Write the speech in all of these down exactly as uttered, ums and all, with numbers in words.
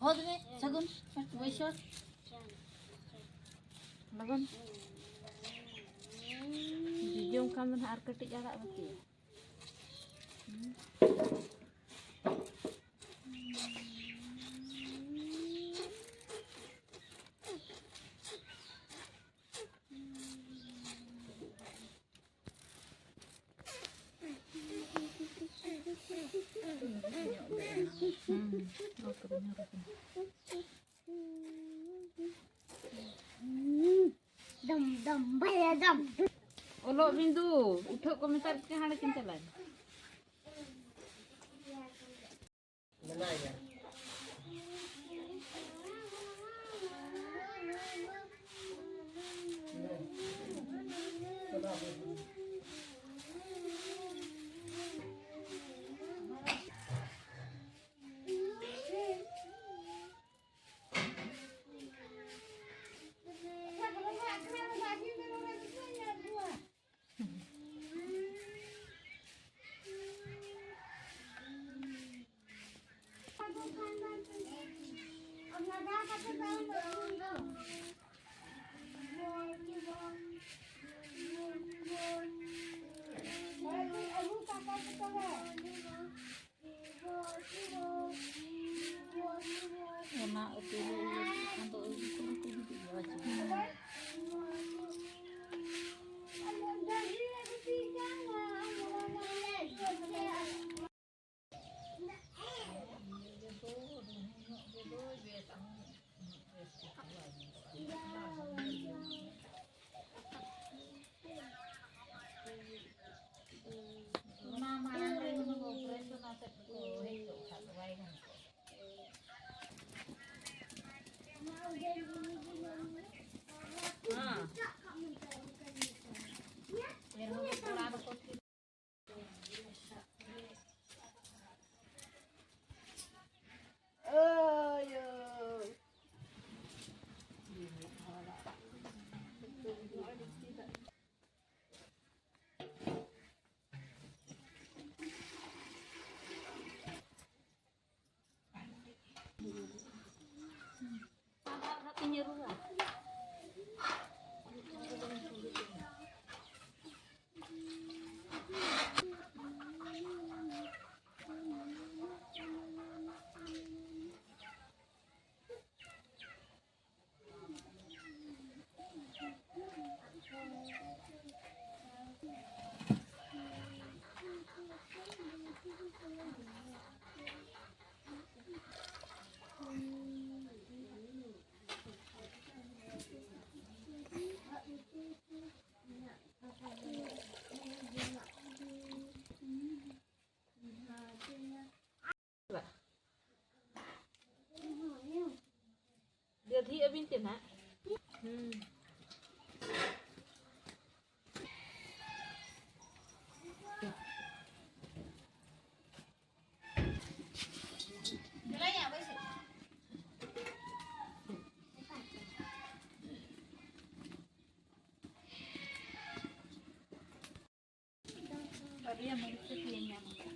ᱦᱚᱫ ᱢᱮ, ᱥᱟᱹᱜᱩᱱ, ᱵᱟᱹᱭᱥᱟᱹ᱾ ᱞᱚᱜᱚᱱ᱾ ᱡᱚᱡᱚᱢ ᱠᱷᱟᱱ ᱫᱚ ᱱᱟᱦᱟᱜ ᱟᱨ ᱠᱟᱹᱴᱤᱡ ᱟᱲᱟᱜ ᱵᱟᱹᱠᱤᱭᱟ᱾ ᱫᱚᱢ, ᱫᱚᱢ, ᱵᱟᱭᱟ ᱫᱚᱢ᱾ ᱵᱤᱸᱫᱩ, ᱩᱴᱷᱟᱹᱜ ᱠᱚ ᱢᱮᱛᱟᱫ ᱯᱮ, ᱦᱟᱸᱰᱮ ᱠᱤᱱ ᱪᱟᱞᱟᱣᱮᱱ᱾ ᱚᱱᱟ ᱟᱹᱛᱩ ᱨᱮ ᱤᱭᱟᱹ ᱠᱚ ᱠᱷᱟᱱ ᱫᱚ ᱟᱹᱜᱩ ᱠᱚ ᱵᱟᱠᱚ ᱦᱤᱡᱩᱜ ᱜᱮᱭᱟ, ᱵᱟᱪᱚ᱾ ᱚᱱᱟ ᱢᱟᱲᱟᱝ ᱨᱮ ᱦᱩᱱᱟᱹᱝ operation ᱟᱛᱮᱫ ᱠᱚ ᱦᱮᱡ ᱠᱚᱜ ᱠᱷᱟᱱ ᱫᱚ ᱵᱟᱭ ᱜᱟᱱ ᱠᱚᱜᱼᱟ᱾ ᱦᱮᱸ᱾ ᱮᱱ ᱨᱮᱦᱚᱸ ᱠᱚᱲᱟ ᱫᱚᱠᱚ ᱛᱷᱤᱨ ᱪᱮᱫ ᱱᱟᱜ? ᱦᱩᱸ᱾ ᱵᱟᱨᱭᱟ ᱢᱟᱹᱨᱤᱪ ᱛᱮ ᱯᱮᱸᱭᱟᱡᱽ ᱧᱟᱢ ᱠᱟᱜᱼᱟ᱾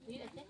ᱦᱩᱭᱩᱜᱼᱟ ᱪᱮ?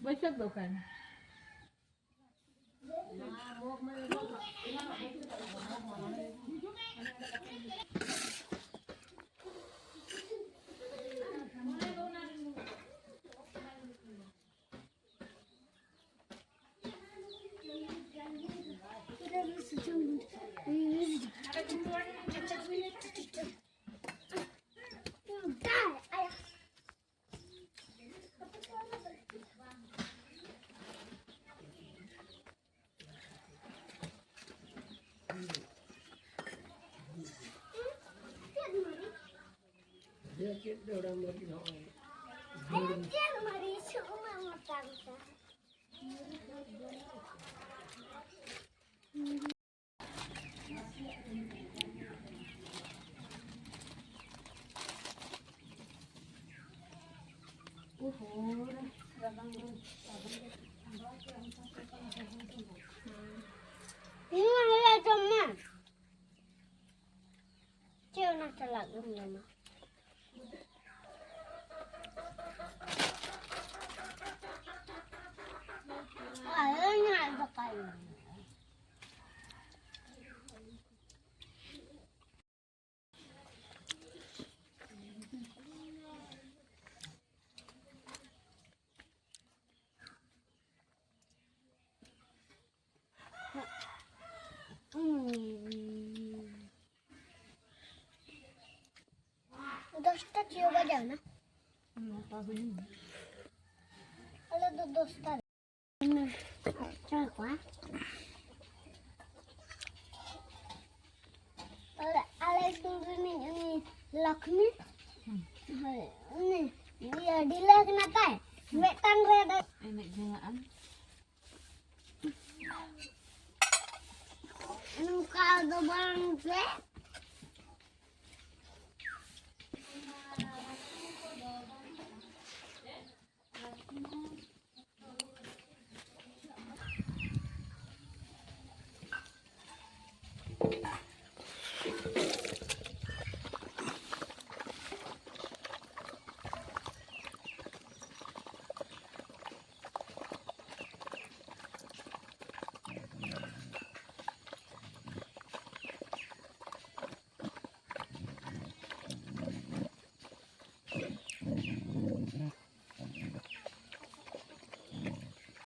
ᱵᱟᱹᱭᱥᱟᱹᱠᱷ ᱫᱚ ᱚᱠᱟᱭᱮᱱᱟ? ᱤᱧ ᱢᱟ ᱦᱩᱭᱩᱜᱼᱟ, ᱡᱚᱢ ᱢᱮ᱾ ᱪᱮᱫ ᱚᱱᱟ ᱥᱟᱞᱟᱜ ᱜᱮᱢ ᱡᱚᱢᱟ? ᱟᱨ ᱚᱱᱟ ᱫᱟᱠᱟᱧ ᱡᱚᱢᱟ᱾ ᱫᱚᱥᱴᱟ ᱪᱮᱫ ᱵᱟᱡᱟᱣ ᱱᱟ? ᱱᱚᱴᱟ ᱦᱩᱭ ᱮᱱᱟ᱾ ᱟᱞᱮ ᱫᱚ ᱫᱚᱥᱴᱟ ᱨᱮ᱾ ᱦᱚᱪᱚ ᱠᱚᱣᱟ᱾ ᱟᱞᱮ, ᱟᱞᱮ ᱥᱩᱨ ᱨᱤᱱᱤᱡ ᱩᱱᱤ ᱞᱚᱠᱷᱢᱤ, ᱦᱳᱭ, ᱩᱱᱤ ᱤᱭᱟᱹ ᱰᱷᱤᱞᱟᱹ ᱠᱟᱱᱟ ᱛᱟᱭ, ᱢᱤᱫᱴᱟᱝ ᱨᱮ ᱫᱚ ᱮᱱᱮᱡ ᱡᱚᱝᱟᱜᱼᱟ᱾ ᱱᱚᱝᱠᱟ ᱫᱚ ᱵᱟᱝ ᱥᱮ᱾